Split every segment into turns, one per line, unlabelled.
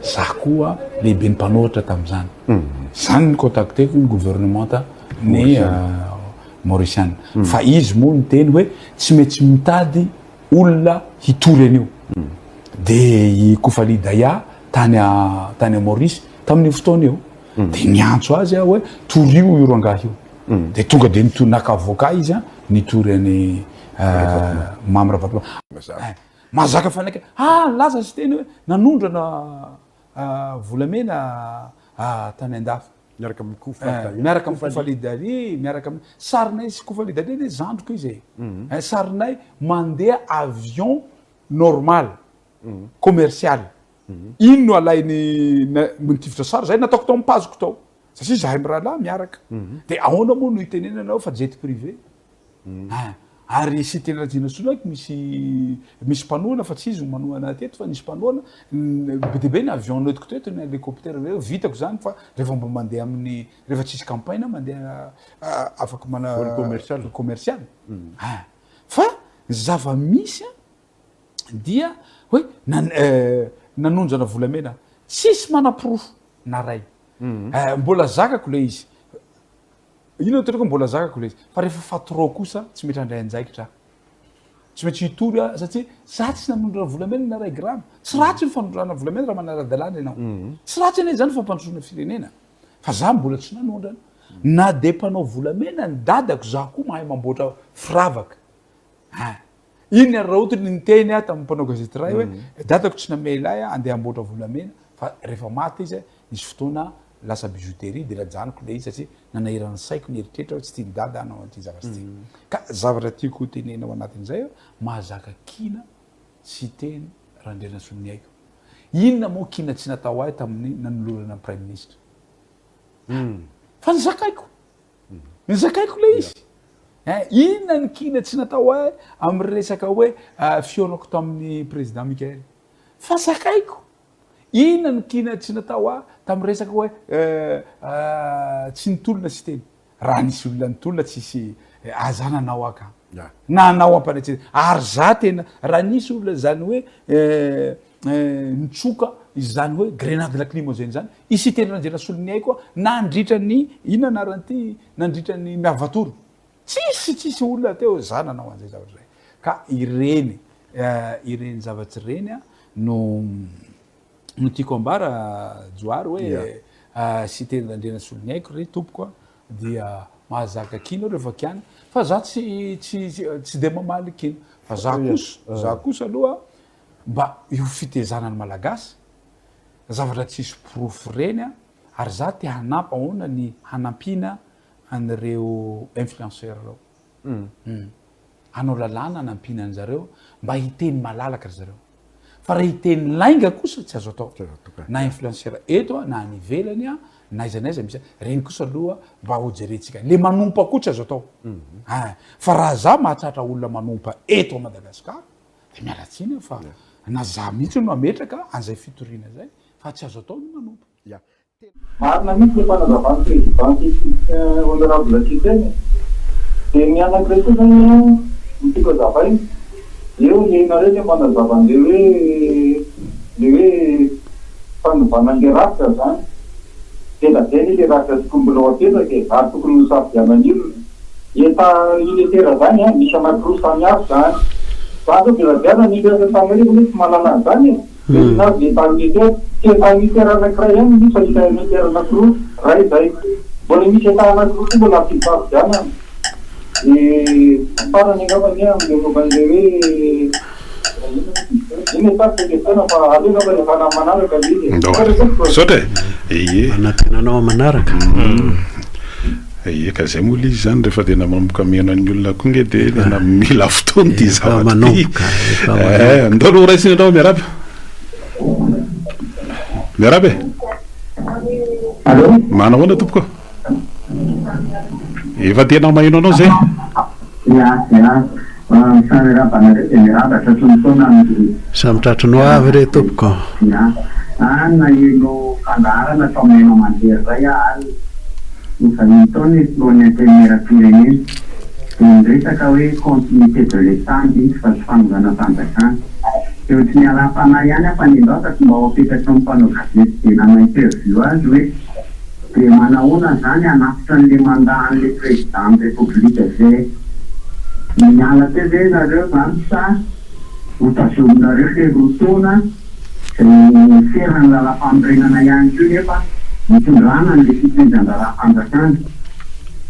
Za koa lehiben'ny mpanoratra tamin'izany. Zany ny contacteko ny gouvernementa ny Mauriciana. Fa izy moa niteny hoe tsy maintsy mitady olona hitory an'io. De i Kofali Daya tany tany Maurice tamin'io fotoana io. De niantso azy aho hoe torio io rangahy io. De tonga de nitory naka avocat izy an, nitory an'i Mamy Ravatomanga. Mahazaka fanaiky ah nilaza Siteny hoe nanondrana volamena tany andafy.
Miaraka amin'i Koufa Dali.
Miaraka amin'i Koufa Dali, miaraka amin'ny sarinay sy Koufa Dali anie zandriko izy e. Sarinay mandeha avion normal, commercial. Iny no alainy nitifitra sary zay nataoko tao amin'ny page-ko tao. Satria zahay mirahalahy miaraka. Dia ahoana moa no itenenanao fa jet privé? Hein. Ary Siteny Rajinasoa misy misy mpanohana fa tsy izy no manohana teto fa nisy mpanohana be dia be ny avion nentiko teto ny hélicoptère reo vitako zany fa rehefa mba mandeha amin'ny rehefa tsisy campagne mandeha afaka mana
Vol commercial.
commercial. Hein. Fa ny zava-misy dia hoe nan- nanondrana volamena tsisy manaporofo na ray. Mbola zakako le izy. Ino no tenako mbola zakako le izy fa rehefa fa trop kosa tsy mety handray anjaikitra aho. Tsy maintsy hitory aho satria za tsy nanondrana volamena na iray grama. Tsy ratsy ny fanondrana volamena raha manara-dalàna ianao. Tsy ratsy anie izany fampandrosoana firenena fa za mbola tsy nanondrana. Na dia mpanao volamena ny dadako za koa mahay mamboatra firavaka. Hein. Iny ary raha ohatra niteny aho tamin'ny mpanao gazety iray hoe dadako tsy namela ahy andeha hamboatra volamena fa rehefa maty izy nisy fotoana lasa bijouterie dia najanoko ilay izy satria nanahirana ny saiko ny eritreritra hoe tsy tian'i dada hanao an'ity zavatra ity. Ka zavatra tiako ho tenenina ao anatin'izay hoe mahazaka kiana sy teny Randrianasoloniaiko. Inona moa kiana tsy natao ahy tamin'ny nanolorana ny praiminisitra? Fa nozakaiko. Nozakaiko ilay izy. Inona ny kiana tsy natao ahy amin'ny resaka hoe fihaonako tamin'ny président Michael? Fa zakaiko. Inona ny kiana tsy natao ahy tamin'ny resaka hoe tsy nitolona sy teny? Raha nisy olona nitolona tsisy aza nanao ahy ka. Nanao ampanetsena. Ary za tena raha nisy olona izany hoe nitsoka izany hoe grenade lacrymogène izany, i Siteny Randrianasoloniaiko aho nandritra ny inona anaran'ity nandritra ny Miavatoro. Tsisy tsisy olona teo za nanao an'izay zavatra izay. Ka ireny ireny zavatra ireny no no tiako ambara Johary hoe Siteny Randrianasoloniaiko re tompoko a dia mahazaka kiana rehefa kiana fa za tsy tsy tsy de mamaly kiana fa za kosa za kosa aloha mba io fitezana ny malagasy zavatra tsisy porofo ireny a ary za te hanampy ahoana ny hanampiana an'ireo influenceur ireo hanao lalàna hanampiana an'zareo mba hiteny malalaka ry zareo fa raha hiteny lainga kosa tsy azo atao na influenceur eto a na any ivelany a na aiza na aiza misy reny kosa aloha mba ho jerentsika le manompa koa tsy azo atao a fa raha za mahatratra olona manompa eto a Madagasikara de miala tsiny aho fa na za mihitsy no hametraka an'izay fitoriana zay fa tsy azo atao ny manompa.
Ya.
Marina mihitsy le fanazavan'ny président honorable Siteny e. De ny anankiray koa zany an no tiako hazavaina, eo le nareo le manazava an'le hoe le hoe fanovana an'le rafitra zany, ela be anie le rafitra tokony mbola ho apetraka e, ary tokony ho safidianan'ny olona. Etat unitaire zany an, misy anakiroa samy hafa zany. Za zao belabeazana ny olona eto Antananarivo anie tsy mahalala an'izany e. Hoe inona avy ny état unitaire? Tsy état unitaire anankiray ihany no misy fa état unitaire anankiroa, iray izay. Mbola misy état anankiroa koa mbola ampidim-pahavidianana. Dia farany angamba anie amin'ilay momba an'ilay hoe inona moa izy teo? Iny e tapitra ilay fotoana fa aleo angamba rehefa amin'ny manaraka ilay izy e.
Ndao ary. Misaotra e. Ie.
Manantena anao amin'ny manaraka.
Ie ka zay moa le izy zany rehefa tena manomboka mihaino an'ny olona koa nge de tena mila fotoana ity zavatra ity. Eh, ndao aloha raisina ianao miarahaba. Miarahaba e.
Allô?
Manahoana tompoko? Efa tena maheno anao zay.
Ya, ya. Samy miarahaba anareo dia miarahaba tratry ny taona amin'ny.
Samy tratry ny ho avy re tompoko.
Ya. Ah, naheno fandaharana tao amin'ny haino aman-jery iray aho alina. Nivahiny tao ny filohan'ny Antenimierampirenena. Dia niresaka hoe continuité de l'Etat ndry fa tsy fanonganam-panjakana.
Dia ohatry ny alam-panahy ihany aho fa nendrasako mba ho apetraka amin'ny mpanao gazety dia nanao interview azy hoe dia manahoana izany hanapitra an'ilay mandat an'ilay président ny république izay miala teo ve nareo izany sa ho tazominareo ilay roa taona izay feran'ny lalampanorenana ihany koa nefa nitondrana an'ilay fitohizan-draharaham-panjakana.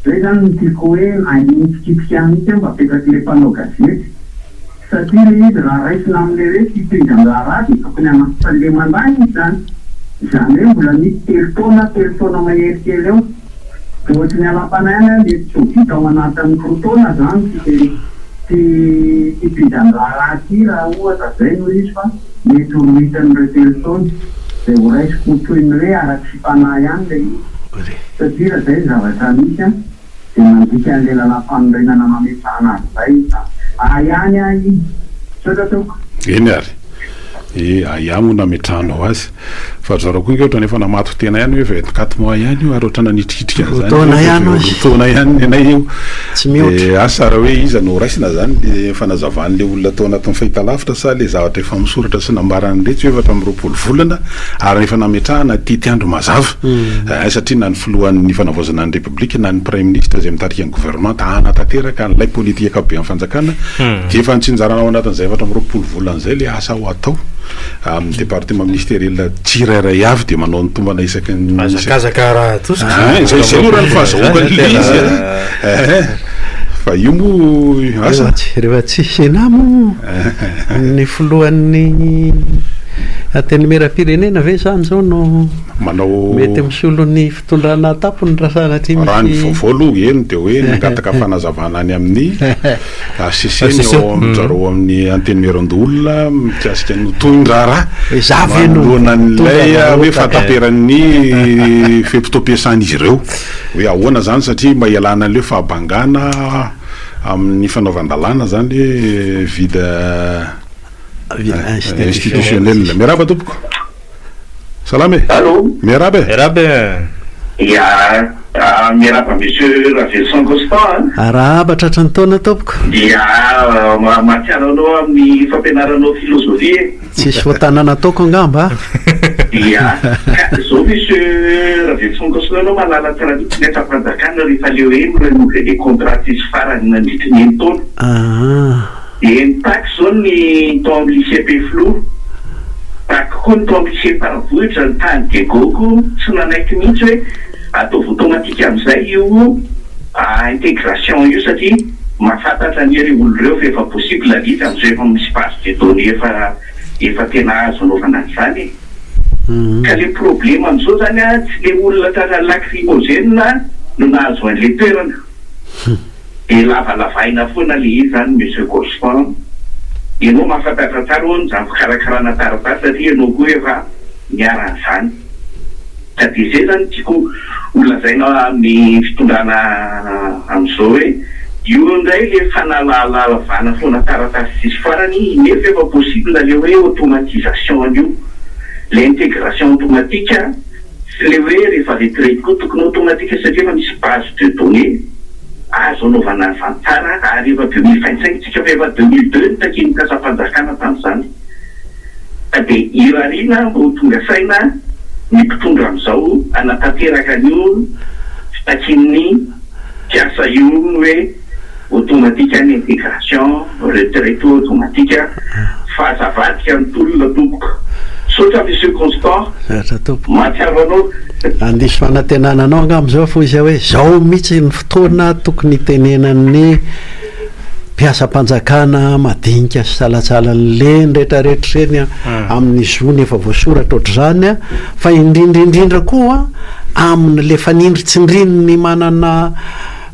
Izay izany no tiako hoe ahinitsikitika mihitsy aho mba apetrak'ilay mpanao gazety. Satria ilay izy raha raisina amin'ilay hoe fitohizan-draharaha dia tokony hanapitra an'ilay mandat izy izany. Izany hoe mbola misy telo taona, telo taona mahery kely eo. Dia ohatry ny alam-panahy ihany aho mety tsy ho vita ao anatin'ny roa taona izany ity fitohizan-draharaha ity raha ohatra izay no izy fa mety ho rohitan'ireo telo taona. Dia ho raisiko ho toy ny hoe ara-tsipanahy ihany ilay izy. Satria raha izay ny zavatra misy an. Dia mandika an'ilay lalàmpanorenana nametrahana azy izay izy an. Ahy ihany ahy iny. Misaotra tompoko.
Eny ary. E, ahiahy moa nametrahanao azy. Fa ry zareo koa ange ohatran'ny efa namato tena ihany hoe 24 mois ihany io ary ohatran'ny nanitrikitrika an'izany.
Roa taona ihany
hoy. Roa taona ihany ny anay io.
Tsy mihoatra.
Dia asa raha hoe iza no horaisina izany, le fanazavan'ilay olona tao anatin'ny fahitalavitra sa ilay zavatra efa misoratra sy nambaran'iretsy hoe 24 volana ary efa nametrahana tetiandro mazava. Hay satria na ny filohan'ny fanavaozana ny Repoblika na ny Praiminisitra izay mitarika ny governemanta hanatanteraka an'ilay politika ankapoben'ny fanjakana dia efa nitsinjarana ao anatin'izay 24 volana izay ilay asa ho atao amin'ny département ministériel tsirairay avy dia manao ny tombana isaky ny
Hazakazaka raha atosika
Ah, izay izay aloha raha ny fahazahoako an'ilay izy a. Eh, fa io moa asa.
Rehefa tsy Sénat moa ny filohan'ny Antenimierampirenena ve izany izao no
Manao
mety misolo ny Fitondrana tampony raha sanatria misy.
Raha ny vaovao aloha heno dia hoe nangataka fanazavana any amin'ny HCC ny ao amin-dry zareo amin'ny Antenimierandoholona mikasika ny tohin-draharaha
Hoe za ve no
manoloana an'ilay
mitondra
hoe
vahoaka.
fahataperan'ny fe-potoam-piasan'izy ireo. Hoe ahoana izany satria mba hialana an'ilay hoe fahabangana amin'ny fanaovan-dalàna izany hoe vide
Vide
institutionnel. Miarahaba tompoko. Salama e!
Allô?
Miarahaba e!
Miarahaba e!
Ya, miarahaba Monsieur Raveloson Constant a!
Arahaba tratry ny taona tompoko.
Ya, mahatsiaro anao amin'ny fampianaranao philosophie e!
Tsisy fahotana nataoko angamba a!
Ya, ka zao Monsieur Raveloson Constant ianao mahalala tsara mihitsy ny asam-panjakana rehefa le hoe mi-renouveler contrat tsisy farany nandritry ny enin-taona.
Aa.
Dia nitaky izao ny tao amin'ny lycée Ampefiloha, taky koa ny tao amin'ny lycée Faravohitra, ny tany Diego koa tsy nanaiky mihitsy hoe ataovy automatique amin'izay io intégration io satria mahafantatra anie ireo olona ireo fa efa possible ilay izy amin'izao efa misy base de données efa efa tena azo anaovana an'izany e. Ka le problème amin'izao izany an, tsy le olona tratran'ny lacrymogène no nahazo an'ilay toerana. Dia lavalavaina foana le izy zany Monsieur Constant, ianao mahafantatra tsara hono izany fikarakarana taratasy satria ianao koa efa niharan'izany. Ka dia izay zany tiako ho lazaina amin'ny fitondrana amin'izao hoe io indray le fanalalavana foana taratasy tsisy farany nefa efa possible le hoe automatisation an'io, le intégration automatique sy le hoe rehefa retraite koa tokony automatique satria efa misy base de données. Azo anaovana an'izany tsara ary efa 2025 tsika fa efa 2002 no takian'ny mpiasam-panjakana tamin'izany. Ka dia irariana mba ho tonga saina ny mpitondra amin'izao hanatanteraka an'io fitakian'ny mpiasa io hoe automatique ny intégration, retraite automatique fa aza avadika ny tolona tompoko. Misaotra Monsieur Constant.
Misaotra tompoko.
Mahatsiaro anao.
Handiso fanantenana anao angamba izao fa hoy izy hoe izao mihitsy ny fotoana tokony hitenenan'ny mpiasam-panjakana madinika sy salantsalany leny rehetrarehetra ireny amin'ny zony efa voasoratra ohatr'izany fa indrindra indrindra koa amin'ilay fanindritsindrin'ny manana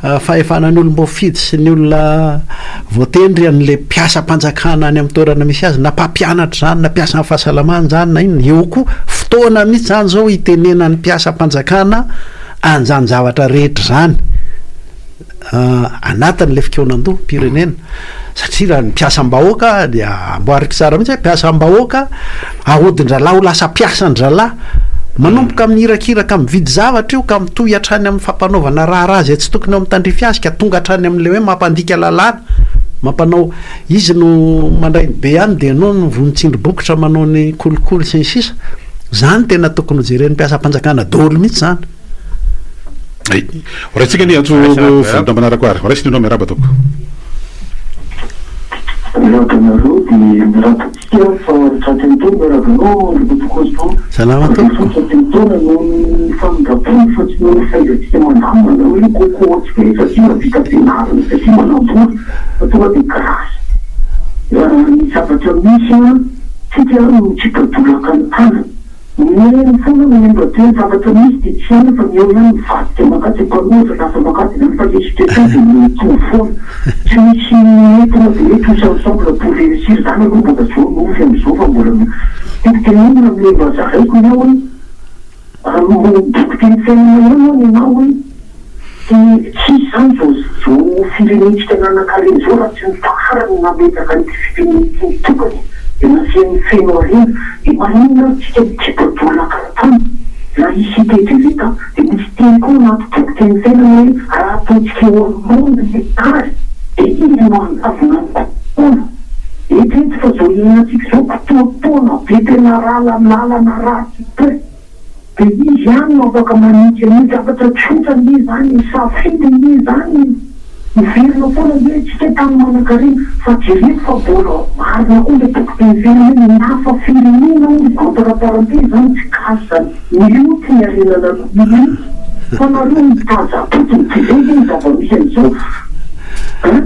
Fahefana ny olom-boafidy sy ny olona voatendry an'ilay mpiasam-panjakana any amin'ny toerana misy azy, na mpampianatra izany, na mpiasan'ny fahasalamana izany, na inona. Eo koa, fotoana mihitsy izany izao hitenenan'ny mpiasam-panjakana an'izany zavatra rehetra izany anatin'ilay fikaonandoham-pirenena. Satria raha ny mpiasam-bahoaka dia amboariko tsara mihitsy hoe mpiasam-bahoaka ahodin-drahalahy ho lasa mpiasan-drahalahy. Manomboka amin'ny irakiraka mividy zavatra io ka mitohy hatrany amin'ny fampanaovana raharaha izay tsy tokony eo amin'ny tandrify azy ka tonga hatrany amin'ilay hoe mampandika lalàna. Mampanao, izy no mandray ny be any dia ianao no vontsindry bokotra manao ny kolikoly sy ny sisa. Zany tena tokony ho jeren'ny mpiasam-panjakana daholo mihitsy zany.
Ay, ho raisintsika ny antso vonona manaraka ary. Ho raisina ianao, miarahaba tompoko.
Miarahaba anareo dia miarahaba antsika fa tratry ny taona miarahaba anao Andriamatoa Constant.
Salama tompoko.
Tratry ny taona noho ny famindrampony fa tsy noho ny fahaizantsika mandamina na hoe coco antsika hoe satria mahavita fianarana satria manam-bola fa tonga dia grâce. Ny zavatra misy an, tsika no tsipa-bolaka ny tanana. Mihaino foana ny membre teo ny zavatra misy dia tsy hainy fa ny eo ihany mivadika mankatsy mpanohitra lasa mankatsy izany fa le situation dia mitovy foana tsy misy entina dia hoe tous ensemble pour réussir izany aloha mbola zao nofy amizao fa mbola tiako tenenina ny membre zaraiko ny eo hoe raha boky teny fiainana eo aloha ny anah hoe Dia tsy hisy izany izao izao firenentsika nanankarena izao raha tsy ny Fahara no nametraka an'ity firenena ity nitokana e! Dia nasiany feno harena. Dia maninona ary tsika mikipa-bolaka tany? Laïcité de l'Etat. Dia misy teny koa anaty boky teny fiainana hoe raha ataontsika eo anoloana ny ary dia izy no handavona ny kitoatoana. Eritrereto fa izao iainantsika izao kitoatoana be tena ralanalana ratsy be. Dia izy ihany no afaka manitsy an'io zavatra tsotra anie izany e, safidy anie izany e! Miverina foana anie isika tany manankarena fa jereko fa mbola marina koa ilay boky teny fiainana hoe ny hafa firenena hono entre parenthèse izany tsy gasy izany, mioty ny harenanareo, mioty fa nareo mitazam-potsiny, jereo anie ny zava-misy amin'izao an!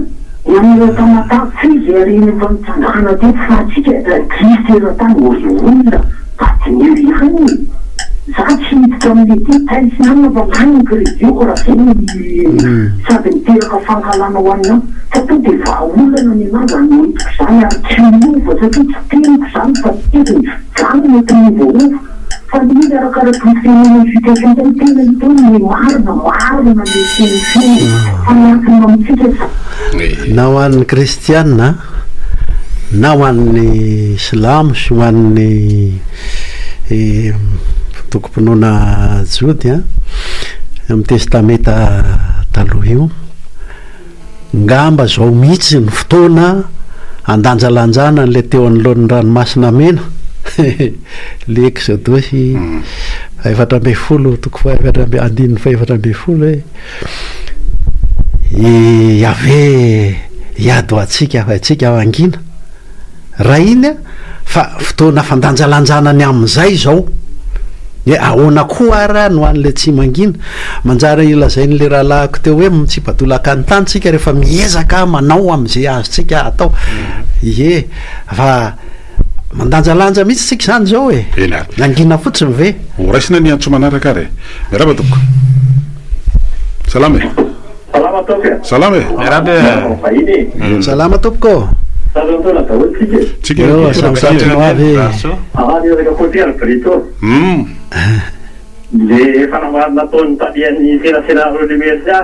Ny any Tamatave tsy izay harena efa nitsangana teto fa antsika triste eran-tany ô ry olona mba diniho ihany e! Za tsy hiditra amin'le détail sy ny anona fa lany ny crédit-ko raha zay no sady miteraka fankahalana ho an'ny hafa fa to de vahaolana ny anah zany hoentiko zany ary tsy miova satria tsy teniko zany fa teniny zany no mety miovaova fa ny izy arakaraky ny fiainana ny situation zany tena hita hoe ny marina marina le teny feno fa miankina amintsika sa
Na ho an'ny kristiana na ho an'ny silamo sy ho an'ny antokom-pinoana jody an, amin'ny testamenta taloha io, Ngamba zao mihitsy ny fotoana andanjalanjana an'ilay teo anoloan'ny ranomasina mena, le Eksodosy faha-14 toko fahaefatra amby andininy faha-14 hoe i Yaveh hiady ho antsika fa antsika hangina. Raha iny an, fa fotoana fandanjalanjana ny amin'izay izao. Hoe ahoana koa ara no an'ilay tsy mangina? Manjary lazain'ilay rahalahiko teo hoe mitsipa-dolaka ny tany tsika rehefa miezaka manao amin'izay azontsika atao. Ie, fa mandanjalanja mihitsy tsika izany izao e.
Eny ary.
Hangina fotsiny ve?
Ho raisina ny antso manaraka ary e. Miarahaba tompoko. Salama e.
Salama tompoko e.
Salama e.
Miarahaba e.
Miarahaba vahiny e.
Salama tompoko ô.
Tsara taona daholo tsika e.
Tsika
Eo, samy tratry ny ho avy e.
Aha, miezaka côté ary Brito.
Hum.
Le fanambarana nataon'ny talehan'ny serasera Rolimercia.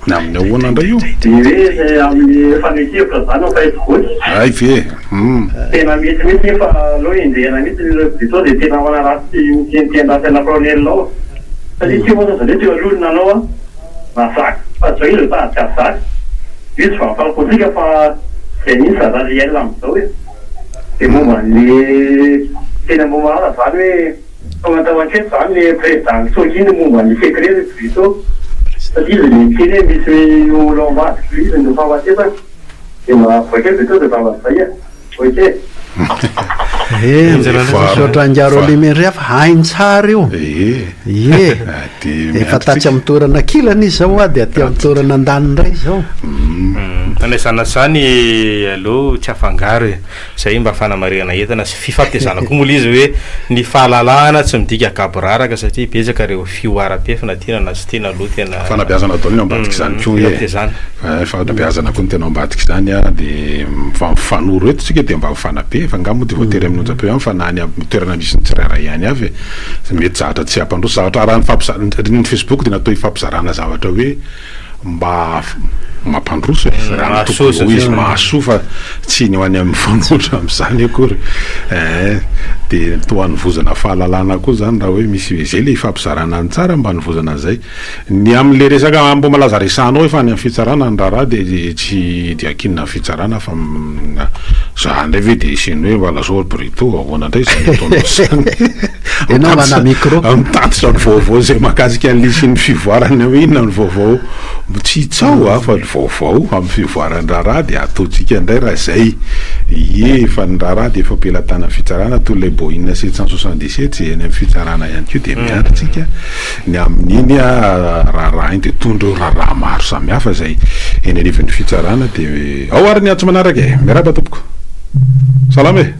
Ny amin'ny ahoana indray io?
Ny hoe amin'ny fanehoan-kevitra zany ao Facebook.
Hay ve? Hum.
Tena mety mihitsy iny fa aleo enjehina mihitsy ry Brito dia tena manaratsy miteniteny ratsy ana colonel ao. Satria teo aza zareo teo aloha no nanao an. Mazaka fa zao izy efa tsy azaka. Io tsy vahaolana politika fa zay mihitsy zara réel amizao e. De momba anle teny Ambohimalala zany hoe tonga tao hatreto zany le président nitsoaka iny momba ny secret ry Brito satria izy le niteny hoe misy olona ao ambadika io izy no fahafatesana de mba avoaka eo Brito zay zavatra zay e. Ok.
Eh, misaotra an'i Rolimeria fa hainy tsara io. Ie. Efa tatsy amin'ny toerana ankilany izy zao a, dia aty amin'ny toerana andaniny indray izao.
Na izany na izany aleo tsy afangaro e. Izay mba fanamarihana entina sy fifampitezana koa moa ilay izy hoe ny fahalalahana tsy midika gaboraraka satria betsaka ireo fihoaram-pefy na tiana na tsy tiana aloha tena
Fanabeazana daholo ny ao ambadik'izany koa e.
Fifampitezana.
Fanabeazana koa no tena ao ambadik'izany an, dia mifanoro eto isika dia mba mifanabe fa angaha moa dia voatery amin'ny onjam-peo ihany fa na any amin'ny toerana misy ny tsirairay ihany avy e. Mety zavatra tsy hampandroso zavatra raha ny fampiza- ny Facebook dia natao hifampizarana zavatra hoe mba. Mampandroso e, raha ny tokony ho izy mahasoa fa tsy ny ho any amin'ny mifanohitra amin'izany akory eh, dia toa anovozana fahalalana koa izany raha hoe misy, izay ilay ifampizarana ny tsara mba anovozana an'izay. Ny amin'ilay resaka Ambohimalaza resahanao efa any amin'ny fitsarana ny raharaha dia tsy dia ankinina amin'ny fitsarana fa za indray ve dia hisian'ny hoe mba lazao ry Brito ahoana indray izany ataonao izany.
Ianao manana micro.
Mitatitra ny vaovao izay mahakasika an'ilay sy ny fivoarany hoe inona ny vaovao tsy tsaho a fa ny vaovao amin'ny fivoaran'ny raharaha dia ataontsika indray raha izay. Ie fa ny raharaha dia efa am-pelatanan'ny fitsarana toy ilay Boeing 777 izay any amin'ny fitsarana ihany koa dia miandry tsika ny amin'iny raharaha iny dia toy ireo raharaha maro samihafa izay eny anivon'ny fitsarana dia ao ary ny antso manaraka e! Miarahaba tompoko. Salama e!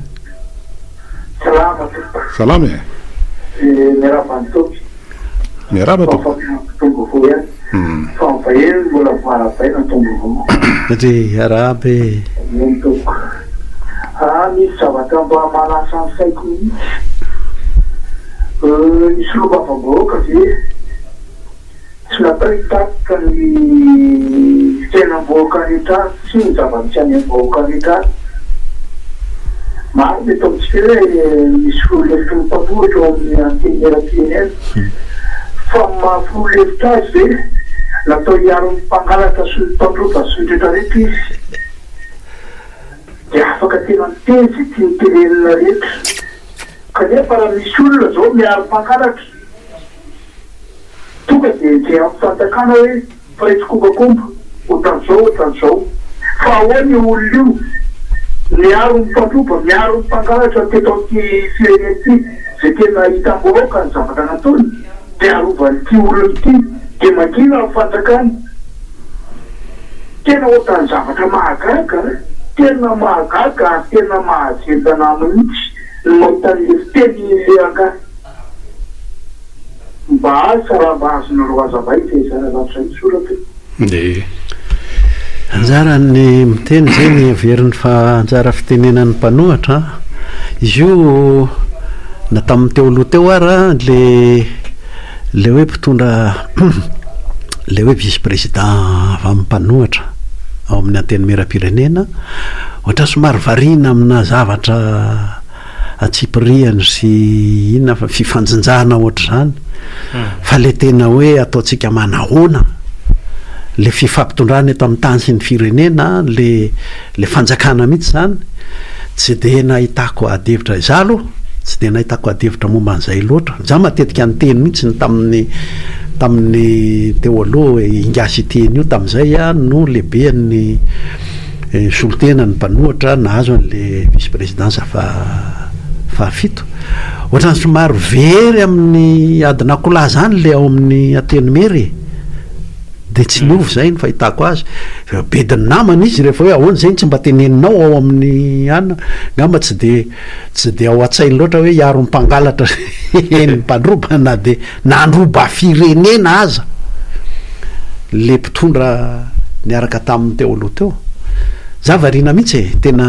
Salama tompoko.
Salama e.
Eh, miarahaba ny tompoko.
Miarahaba tompoko.
Tombovoa ihany. Fa vahiny mbola voarabaina Tombovoa.
Ry arahaba e.
Eny tompoko. Ah, misy zavatra mba mahalasa ny saiko mihitsy. Euh, ny solombavambahoaka ve Tsy natao hitarika ny fiainam-bahoaka rehetra any sy ny zava-misy any am-bahoaka rehetra any. Marina eto amintsika hoe misy filoha lefitry ny mpanohitra ao amin'ny Antenimierampirenena. Fa ny maha filoha lefitra azy ve natao hiaro ny mpangalatra sy ny mpandroba sy ny rehetra rehetra izy? Dia afaka tena miteny izay tiany tenenina rehetra. Kanefa raha misy olona izao miaro mpangalatra, Tonga dia dia amin'ny fanjakana hoe mpiray tsikombakomba, ohatran'izao ohatran'izao. Fa ahoana io olona io miaro ny mpandroba, miaro ny mpangalatra teto amin'ity firenena ity, izay tena hitam-bahoaka ny zavatra nataony, dia arovan'ity olona ity, dia mangina ny fanjakana. Tena ohatran'ny zavatra mahagaga an! Tena mahagaga ary tena mahazendana mihitsy ny mahita an'ilay fitenin'ilay rangahy. Mba asa raha mba azonareo hazavaina izay zavatra izay soratra e.
Dia.
Anjaran'ny miteny izay ny heveriny fa anjara fitenenan'ny mpanohatra an. Izy io na tamin'ny teo aloha teo ara le le hoe mpitondra le hoe vice président avy amin'ny mpanohatra ao amin'ny antenimierampirenena ohatran'ny somary variana amina zavatra antsipirihany sy inona fa fifanjinjana ohatr'izany fa le tena hoe ataontsika manahoana le fifampitondrana eto amin'ny tany sy ny firenena le le fanjakana mihitsy zany tsy de nahitako ady hevitra izaho aloha tsy de nahitako ady hevitra momba an'izay loatra za matetika niteny mihitsy ny tamin'ny tamin'ny teo aloha ingahy Siteny io tamin'izay aho no lehiben'ny Nisolo tena ny mpanohatra nahazo an'le vice présidence fahafito. Ohatran'ny somary very amin'ny adin'akoholahy zany le ao amin'ny Antenimiera e. De tsy niova zay ny fahitako azy. Bedin'ny namana izy rehefa hoe ahoana zay no tsy mba teneninao ao amin'ny an, angamba tsy de tsy de ao an-tsainy loatra hoe hiaro ny mpangalatra sy ny mpandroba na de Nandroba firenena aza le mpitondra niaraka taminy teo aloha teo. Za variana mihitsy e, tena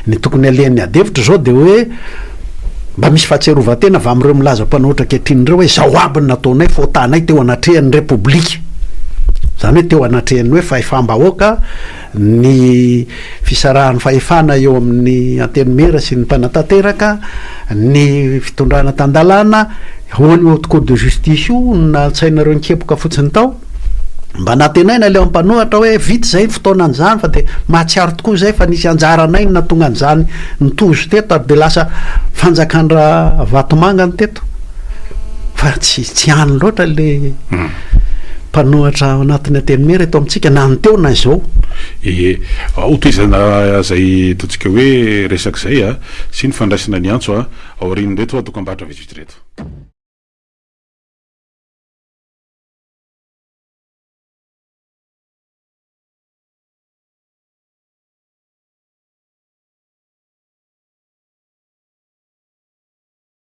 ny tokony alehan'ny ady hevitra zao de hoe mba misy fahatsiarovan-tena avy amin'ireo milaza mpanohitra ankehitriny ireo hoe zao aby ny nataonay, faotanay teo anatrehan'ny repoblika, zany hoe teo anatrehan'ny hoe fahefam-bahoaka, ny fisarahan'ny fahefana eo amin'ny Antenimiera sy ny mpanatanteraka, ny fitondrana tan-dalàna, ahoana io haute cour de justice io no nantsainareo nikepoka fotsiny tao? Mba nantenaina ilay mpanohatra hoe vita izay ny fotoanan'izany fa dia mahatsiaro tokoa izay fa nisy anjaranay ny nahatonga an'izany nitozo teto ary dia lasa fanjakan-dRavatomanga ny teto. Fa tsy tsy any loatra le mpanohatra ao anatin'ny antenimiera eto amintsika na ny teo na izao.
Ee, hotohizana izay ataontsika hoe resaka izay sy ny fandraisana ny antso aorian'ireto dokam-barotra vitsivitsy ireto.